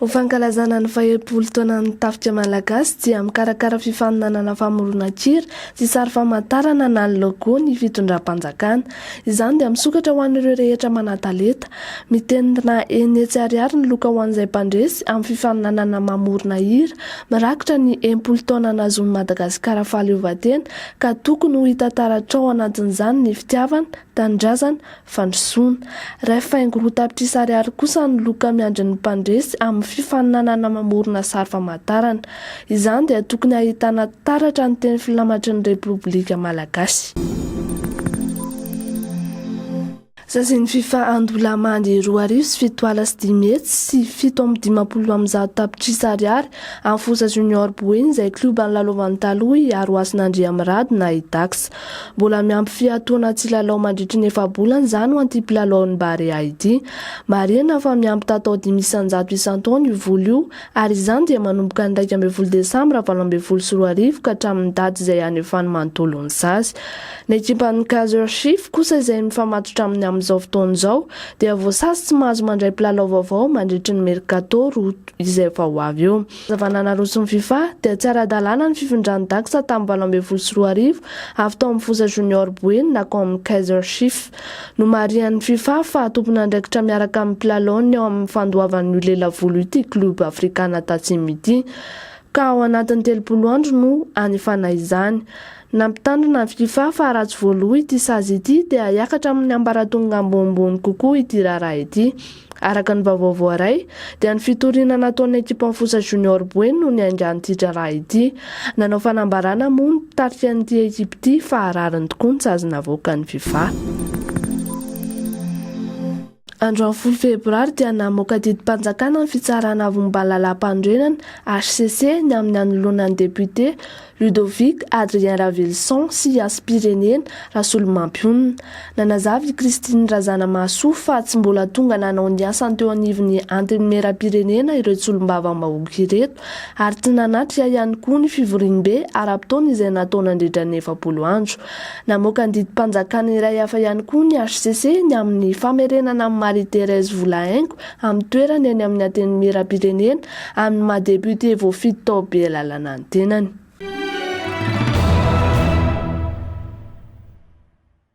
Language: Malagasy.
Ho fankalazana ny fahenimpolo taonan'ny Tafika Malagasy dia mikarakara fifaninanana famoronan-kira sy sary famantarana na ny logo ny fitondram-panjakana. Izany dia misokatra ho an'ireo rehetra manan-talenta. Mitentina 600 ariary ny loka ho an'izay mpandresy amin'ny fifaninanana mamorona hira mirakitra ny 60 taona nahazoan'i Madagasikara fahaleovantena ka tokony ho hita taratra ao anatin'izany ny fitiavana, tanindrazana, fandrosoana. Iray faingo roa tapitrisa ariary kosa ny loka miandry ny mpandresy amin'ny fifaninanana mamorona sary famantarana. Izany dia tokony hahitana taratra ny teny filamatry ny Repoblika Malagasy. Sazin'ny Fifa handoa lamandy 2750 tapitrisa ariary amin'ny Fosa Junior Boeny izay klioba nilalaovany taloha i Harohasina Andriamirado na i Dax. Mbola miampy fiatoana tsy lalao mandritry ny efa-bolana izany ho an'ity mpilalaon'ny Barea ity. Marihina fa miampy tatao 5% isan-taona io vola io ary izany dia manomboka ny 11 desambra 2018 ka hatramin'ny daty izay hanefany manontolo ny sazy. Ny ekipan'ny Kaizer Chiefs kosa izay mifamatotra aminy amin'izao fotoana izao dia voasazy tsy mahazo mandray mpilalao vaovao mandritry ny mercato roa izay vao ho avy eo. Fanazavana naroson'ny Fifa dia tsy ara-dalàna ny fifindran'i Dax tamin'ny 2018 avy tao amin'ny Fosa Junior Boeny nankao amin'ny Kaizer Chiefs. Nomarihan'ny Fifa fa tompon'andraikitra miaraka amin'ny mpilalaony ao amin'ny fandoavan'io lelavola io ity klioba afrikana tatsimo ity ka ao anatin'ny 30 andro no hanefana izany. Nampitandrina ny Fifa fa raha tsy voaloa ity sazy ity dia hiakatra amin'ny ambaratonga ambonimbony kokoa ity raharaha ity. Araka ny vaovao voaray, dia ny fitoriana nataon'ny ekipan'ny Fosa Junior Boeny no niaingan'ity raharaha ity. Nanao fanambarana moa ny mpitarika an'ity ekipa ity fa rariny tokoa ny sazy navoakan'ny Fifa. Androany folo febroary dia namoaka didim-panjakana ny Fitsarana avo momba ny lalàmpanorenana, hcc, ny amin'ny hanoloana ny depiote Ludovic Adrien Raveloson sy Hasimpirenena Rasolomampionona. Nanazava i Christine Razanamahasoa fa tsy mbola tonga nanao ny asany teo anivon'ny Antenimierampirenena ireo solombavambahoaka ireto ary tsy nanatrika ihany koa ny fivoriambe ara-potoana izay natao nandritra ny 40 andro. Namoaka ny didim-panjakana iray hafa ihany koa ny hcc ny amin'ny famerenana amin'i Marie Thérèse Volahaingo amin'ny toerany eny amin'ny Antenimierampirenena amin'ny maha depiote voafidy tao Bealalana ny tenany.